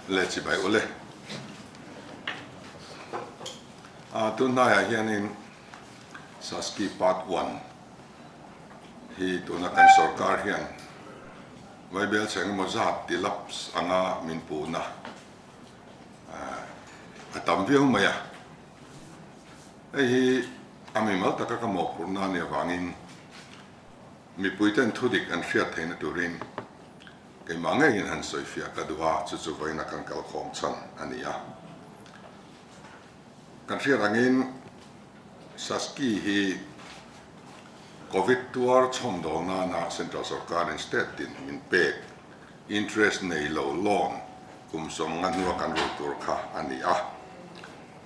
Le chibai ule. A tun hnaiah hianin Saski Part One hi tuna kan sorkar hian Vaibel chhe engemaw zat ti lapse anga min puhna a tam viau mai a. Hei hi a mimal taka ka mawhphurhna a nih avangin mipuiten thudik an hriat theihna turin keimah ngeiin han sawifiah ka duh a, chu chu vawiina kan kalkhawm chhan a ni a. Kan hriat angin Saski hi Covid tuar chhawm dawl nana Central sorkarin state tin min pek interest nei lo loan kum 50 hnua kan rulh tur kha a ni a.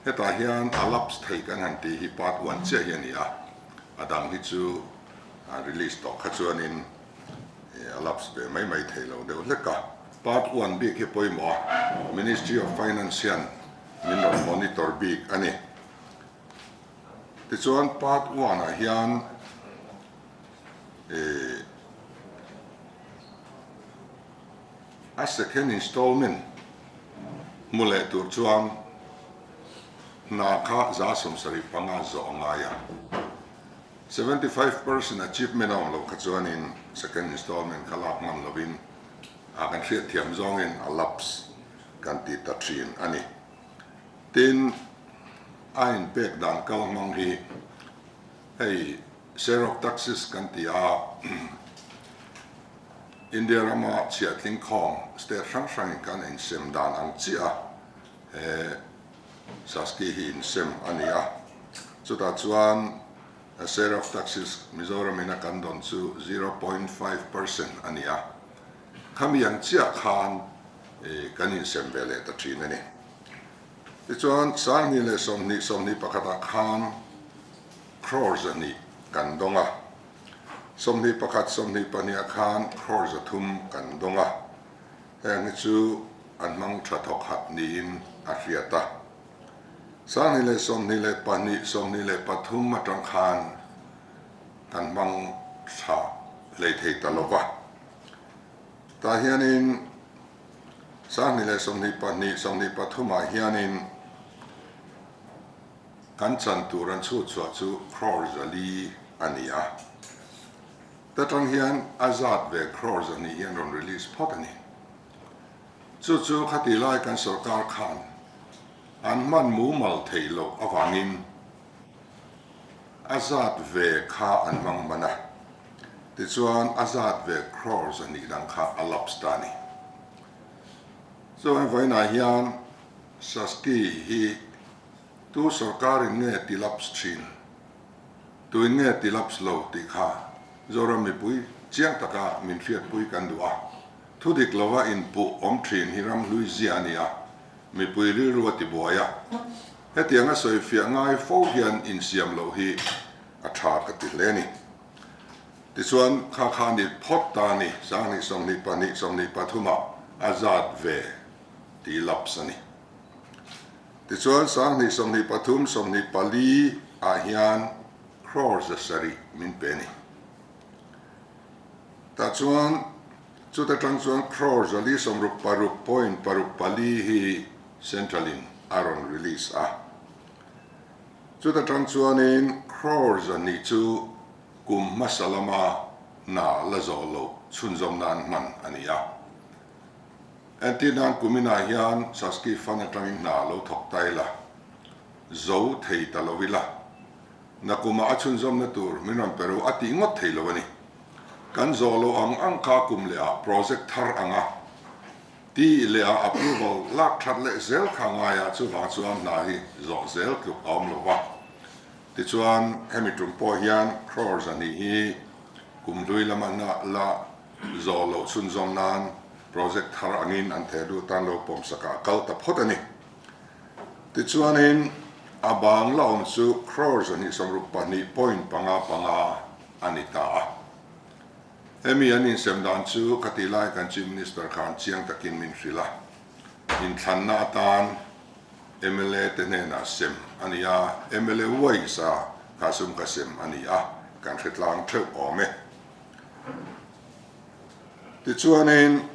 Hetah hian a lapse thei kan han tih hi part one chiah hi a ni a, a dang hi chu release tawh kha chuanin a lapse ve mai mai thei lo deuh hlek a. Part one bik hi pawimawh a, Ministry of Finance hian min rawn monitor bik a ni. Tichuan part one ah hian ih a second installment hmu leh tur chuan hna kha 75% zawh a ngai a. 75% achievement a awm loh kha chuanin second installment kha lak ngam lovin a kan hriatthiam zawngin a lapse kan ti ta thin a ni. Tin, a inpek dan kal hmang hi hei share of taxes kan ti a, India rama chhiahtling khawm state hrang hrangin kan insem dan ang chiah a he Saski hi insem a ni a. Chutah chuan share of taxes Mizoramin a kan dawn chu 0.5% a ni a. Khami ang chiah khan kan insem ve leh ta thin a ni. Tichuan 2020, 21 ah khan crore 200 kan dawng a. 21, 22 ah khan crore 300 kan dawng a. Heng hi chu an hmang tha thawk hat niin a hriat a. 2022, 23 atang khan kan hmang tha hlei thei ta lo va. Tah hianin 2022, 23 ah hianin kan chan tur an chhut chhuah chu crore 400 a ni a. Ta tang hian a zat ve crore 200 hi an rawn release phawt a ni. Chu chu khati lai kan sorkar khan an hman mumal theih loh avangin a zat ve kha an hmang hman a, tichuan a zat ve crore 200 dang kha a lapse ta a ni. Chuan vawiinah hian Saski hi tu sorkarin nge ti lapse thin, tuin nge ti lapse lo tih kha Zoram mipui chiang taka min hriatpui kan duh a. Thu dik lova inpuh awm thin hi ram hlui zia a ni a, mipui rilru a tibuai a. Hetianga sawifiah ngai fo hian insiam loh hi a tha ka ti hle a ni. Tichuan, kha kha ni phawt ta a ni, 2022, 23 ah a zat ve ti lapse a ni. Tichuan, 2023, 24 ah hian crore 700 min pe a ni. Tah chuan, chuta tang chuan crore 466.64 hi Central in a rawn release a. Chuta tang chuanin crore 200 chu kum hmasa lama hna la zawh loh chhunzawm nan hman a ni a. Entir nan kuminah hian Saski Fund atangin hna lo thawk ta ila, zo thei ta lo ila, nakumah a chhunzawmna tur min rawn pe ru a tih ngawt thei lo a ni. Kan zawh loh ang ang kha kum leh ah project thar anga Tih leh a approval lak that leh zel kha ngai a, chuvang chuan hna hi zawh zel tluk a awm lo va. Tichuan hemi tum pawh hian crore 200 hi kum hlui lama hna la zawh loh chhunzawm nan project thar angin an theh duh tan lo pawm sakah a kal ta phawt a ni. Tichuanin a bang la awm chu crore 262.55 a ni ta a. Hemi an insem dan chu ka tih lai kan Chief Minister khan chiang takin min hrilh a, inthlanna atan mla te hnenah sem a ni a, mla wise a kha sum kha sem a ni a, kan hre tlang theuh awm e. Tichuanin.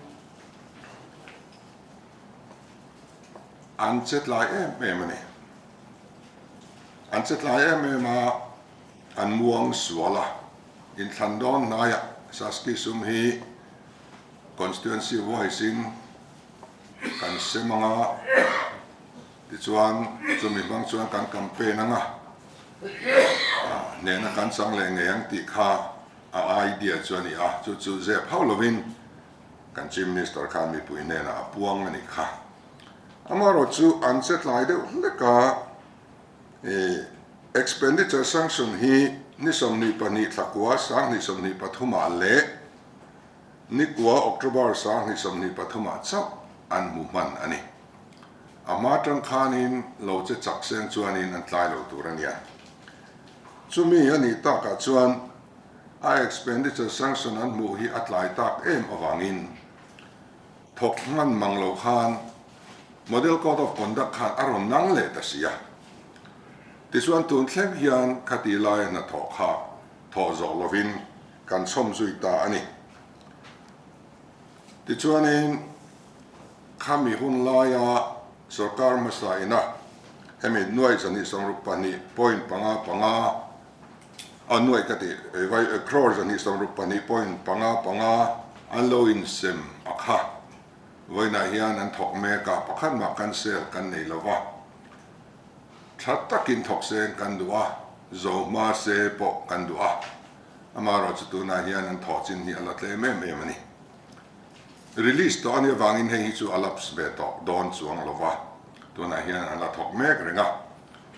An che tlai em em a ni. An che tlai em em a, an muang sual a. Inthlan dawn hnaiah Saski sum hi constituency wise in kan sem ang a, tichuan chumi hmang chuan kan campaign ang a, hnehna kan chang leh ngei ang tih kha a idea chu a ni a, chu chu zep hauh lovin kan Chief Minister khan mipui hnenah a puang a nih kha. Amaherawh chu an che tlai deuh hlek a, expenditure sanction hi ni 22 thlakua 2023 ah leh ni kua October 2023 ah chauh an hmu hman a ni. A hma tang khanin lo che chak seng chuanin an tlai lo tur a nia. Chumi a nih takah chuan a expenditure sanction an hmuh hi a tlai tak em avangin thawk hman mang lo khan Model Code of Conduct khan a rawn nang leh ta si a. Tichuan tun thleng hian khati laia hnathawh kha thawh zawh lovin kan chhawm zui ta a ni. Tichuanin khami hun laia sorkar hmasa ina hemi nuai 262 point panga panga a nuai ka tih vai crore 262 point panga panga an lo insem a kha. Vawiinah hian an thawk mek a, pakhat mah cancel kan nei lo va, tha takin thawk seng kan duh a, zo hma se pawh kan duh a, amaherawh chu tunah hian an thawh chin hi a la tlem em em a ni. Release tawh a nih avangin hei hi chu a lapse ve tawh dawn chuang lo va, tunah hian an la thawk mek reng a,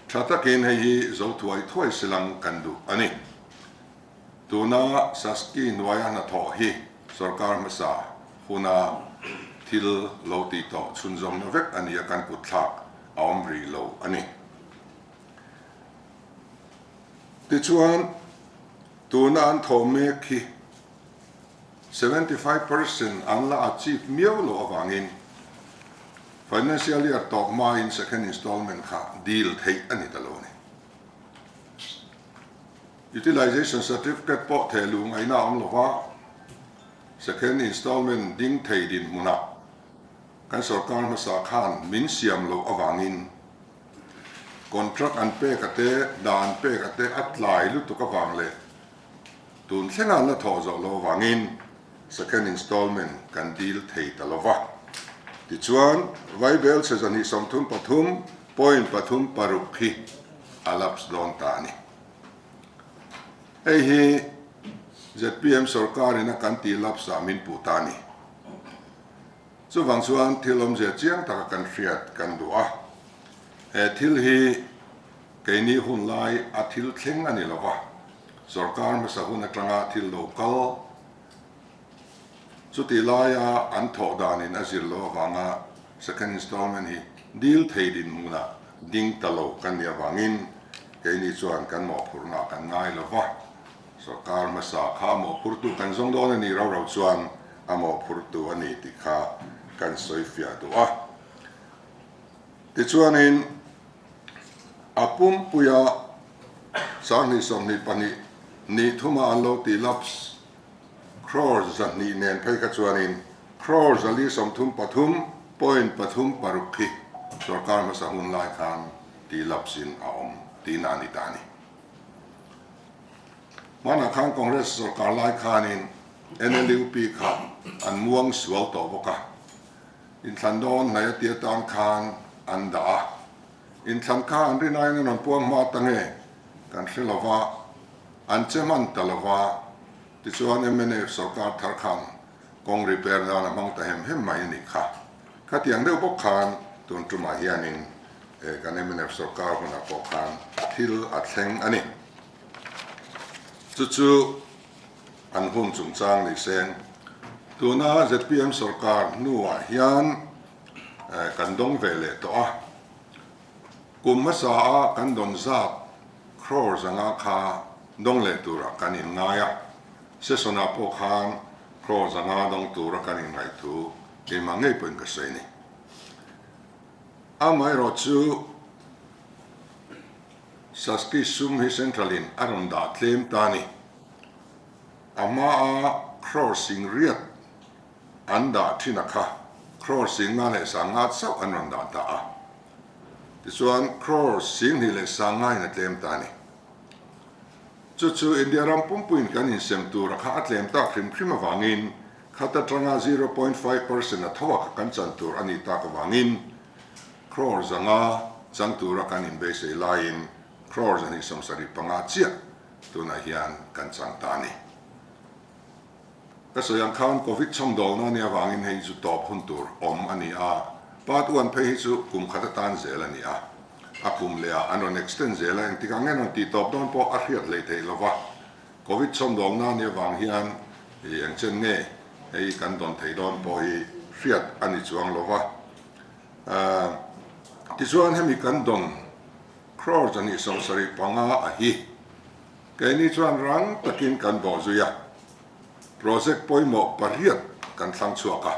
tha takin hei hi zo thuai thuai silang kan duh a ni. Tuna Saski hnuaia hnathawh hi sorkar hmasa huna thil lo tih tawh chhunzawmna vek a ni a, kan kutthlak a awm rih lo a ni. Tichuan, tuna an thawh mek hi 75 percent an la achieve miau loh avangin financial year tawp hmain second installment kha deal theih a ni ta lo a ni. Utilization Certificate pawh theh luh ngaihna a awm lo va, Second Installment ding thei dinhmunah kan sorkar hmasa khan min siam loh avangin contract an pek a te, hna an pek a te a tlai lutuk avang leh tun thlenga an la thawh zawh loh avangin Second Installment kan deal thei ta lo va. Tichuan, Vaibel chhe 233 point pathum paruk hi a lapse dawn ta a ni. Hei hi zpm sorkarin a kan tih lapse ah min puh ta a ni. Chuvang chuan thil awmzia chiang taka kan hriat kan duh a. He thil hi keini hun lai a thil thleng a ni lo va, sorkar hmasa hun atanga thil lo kal Chutih laia an thawh danin a zir loh avanga second installment hi dil thei dinhmunah ding ta lo kan nih avangin keini chuan kan mawhphurhna kan ngai lo va, sorkar hmasa kha a mawhphurtu kan zawng dawn a nih rau rau chuan a mawhphurtu a ni tih kha kan sawi fiah duh a. Tichuanin a pumpuia 2022 ni thuma an lo tih lapse Crore 200 nen phei kha chuanin crore 433 point pathum paruk hi sorkar hmasa hun lai khan tih lapse-in a awm tihna a ni ta a ni. Hmanah khan Congress sorkar lai khanin NLUP kha an muang sual tawh bawk a, inthlan dawn hnai a ti atan khan an dah a, inthlan kha an rinaiin an rawn puang hma ta nge kan hre lo va, An che hman ta lo va, tichuan mnf sorkar thar khan kawng repair nan a hmang ta hem hem mai a nih kha. Khatiang deuh bawk khan tun tumah hianin kan mnf sorkar hunah pawh khan thil a thleng a ni. Chu chu an hun chungchang ni seng. Tuna zpm sorkar hnuah hian kan dawng ve leh tawh a. Kum hmasa a kan dawn zat crore zanga kha dawng leh turah kan inngai a, session ah pawh khan crore zanga dawng tura kan inngaih thu keimah ngei pawhin ka sawi a ni. Amaherawh chu Saski sum hi Central in a rawn dah tlem ta a ni. A hma a crore sing riat an dah thin a kha crore sing nga leh sanga chauh an rawn dah ta a. Tichuan, crore 12 leh sangain a tlem ta a ni. Chu chu India ram pumpuiin kan insem tura kha a tlem tak hrim hrim avangin khat atanga 0.5 percent a tho a kha kan chan tur a nih tak avangin crore 500 chang tura kan inbeisei laiin crore 275 chiah tunah hian kan chang ta a ni. Ka sawi ang khan Covid chhawmdawlna a nih avangin hei chu tawp hun tur awm a ni a, part one phei hi chu kum khat atan zel a ni a, a kum leh ah an rawn extend zel a, engtik ang nge rawn tih tawp dawn pawh a hriat hleih theih lo va, Covid chhawmdawlna a nih avang hian i eng chen nge hei kan dawn theih dawn pawh hi hriat a ni chuang lo va. Tichuan hemi kan dawn crore 275 a hi. Keini chuan rang takin kan bawh zui a, project pawimawh pariat kan thlang chhuak a.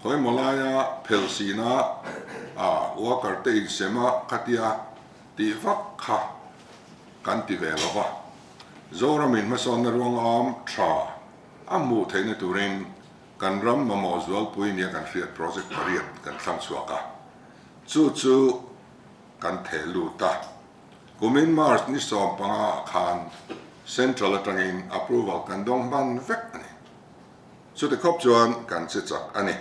Khawimaw laia phel sina a worker te insem a khatia tih vak kha kan ti ve lo va. Zoramin hmasawnna ruangam tha a hmuh theihna turin kan ram mamawh zualpui nia kan hriat project pariat kan thlang chhuak a, chu chu kan theh lut a. Kumin March ni 15 ah khan Central atangin approval kan dawng hman vek a ni. Chuti khawp chuan kan che chak a ni.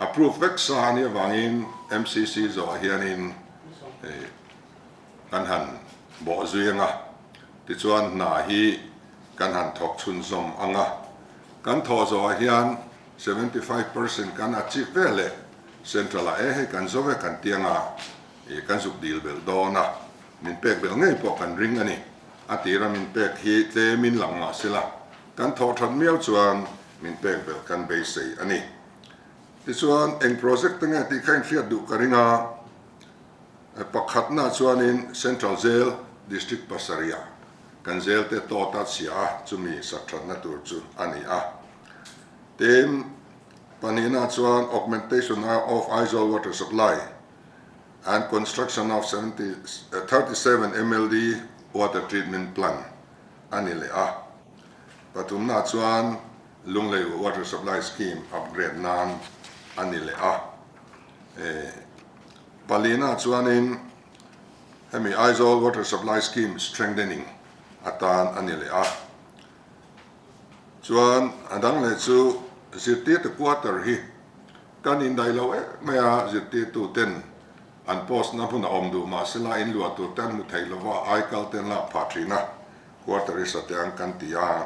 Approve vek sa a nih avangin MCC zawhah hianin kan han bawh zui ang a, tichuan hna hi kan han thawk chhunzawm ang a. Kan thawh zawhah hian 75% kan achieve veleh Central ah e hei kan zo e kan ti ang a, I kan zuk dil belh dawn a, min pek belh ngei pawh kan ring a ni. A tira min pek hi tlemin lang mah sela, kan thawh that miau chuan min pek belh kan beisei a ni. Tichuan, eng project te nge tih kha inhriat duh ka ring a, pakhatna chuanin Central Jail District pasarihah kan jail te tawt a chhia a, chumi sak thatna tur chu a ni a. Tin, pahnihna chuan Augmentation of Aizawl Water Supply, and construction of 37 MLD water treatment plant a ni leh a. Pathumna chuan Lunglei water supply scheme upgrade nan a ni leh a. Palina chuanin hemi Aizawl water supply scheme strengthening atan a ni leh a. Chuan a dang leh chu zirtirtu quarter hi Kan indaih lo em mai a, zirtirtu ten an post na hmun a awm duh mahsela in luah tur te an hmu thei lova, aikal te an lak phah thin a, quarter i sa te ang kan ti a.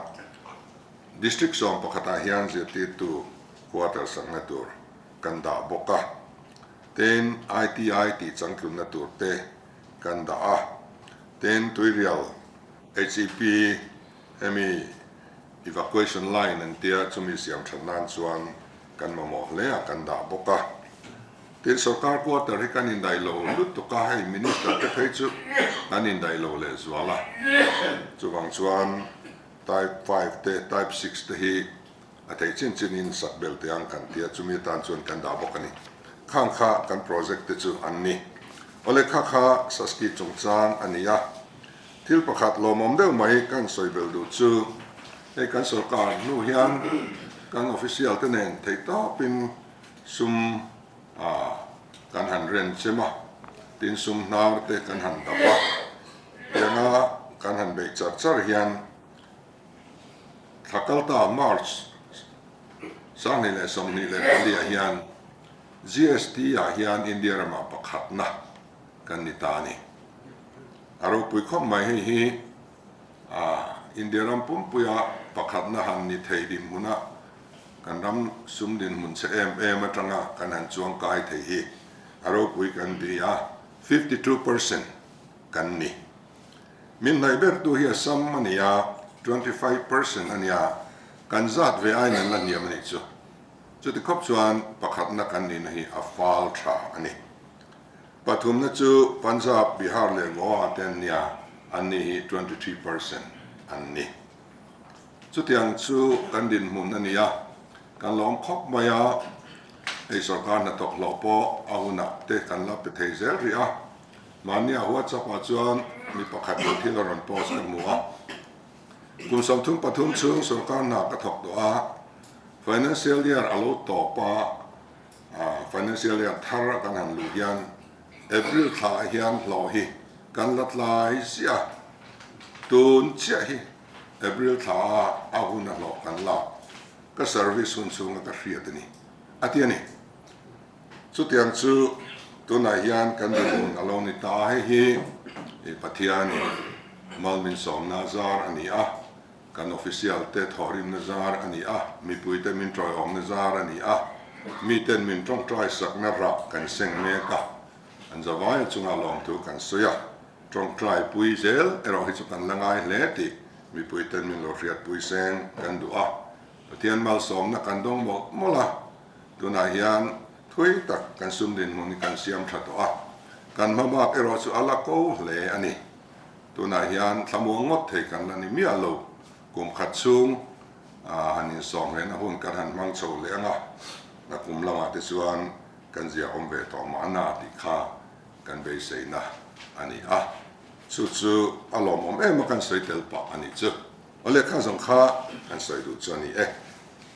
District sawm pakhatah hian zirtirtu quarter sakna tur kan dah bawk a, tin ITI tih changtlunna tur te kan dah a, tin Tuirial HEP hemi evacuation line an tia chumi siam that nan chuan kan mamawh hle a kan dah bawk a. Tin sorkar quarter hi kan indaih lo lutuk a, hei minister te phei chu an indaih lo leh zual a. Chuvang chuan type five te type six te hi a theih chin chin in sak bel teh ang kan tia chumi atan chuan kan dah bawk a ni. Khang kha kan project te chu an ni. Awle kha kha Saski chungchang a ni a. Thil pakhat lawmawm deuh mai kan sawi belh duh chu hei kan sorkar hnu hian kan official te nen theih tawpin sum kan han ren chem a, tin sum hnar te kan han dap a, tianga kan han beih char char hian thla kalta March 2024 ah hian GST ah hian India ramah pakhatna kan ni ta a ni. A ropui khawp mai hei hi India ram pumpuia pakhatna han ni thei dinhmuna kan ram sum dinhmun chhe em em atanga kan han chuang kai thei hi a ropui kan ti a, 52% kan ni. Min hnaih bertu hi Assam a ni a, 25% a nia, kan zat ve aiin an la hniam a nih chu. Chuti khawp chuan pakhatna kan nihna hi a fal tha a ni. Pathumna chu Punjab, Bihar leh Goa te an nia, an ni hi 23% an ni. Chutiang chu kan dinhmun a ni a, kan lawm khawp mai a, hei sorkar hnathawk hlawh pawh a hunah te kan la pe thei zel rih a, mahnia WhatsApp ah chuan mi pakhat in thil a rawn post ka hmu a, kum 33 chhung sorkar hna ka thawk tawh a, financial year a lo tawp a. Financial year thar a kan han luh hian April thla ah hian hlawh hi kan la tlai ziah a, tun chiah hi April thla a a hun a hlawh kan lak ka service hun chhunga ka hriat a ni a ti a ni. Chutiang chu tunah hian kan dinhmun a lo ni ta a, hei hi Pathianin mal min sawmna zar a ni a, kan official te thawhrimna zar a ni a, mipuite min tawiawmna zar a ni a, miten min tawngtai sakna rah kan seng mek a, an zavaia chunga lawmthu kan sawi a, tawngtai pui zel erawh hi chu kan la ngai hle tih mipuiten min lo hriatpui seng kan duh a, Pathian malsawmna kan dawng mawlh mawlh a, tunah hian thui tak kan sum dinhmun hi kan siam tha tawh a, kan hma bak erawh chu a la ko hle a ni. Tunah hian thlamuang ngawt thei kan la ni miah lo, kum khat chhung han insawm hlehna hun kan han hmang chho leh ang a, na kum lamah te chuan kan zia awm ve tawh mahna tih kha kan beiseina a ni a, chu chu a lawmawm em a kan sawi tel pah a nih chu. Aw lehkha zawng kha kan sawi duh chu a ni e.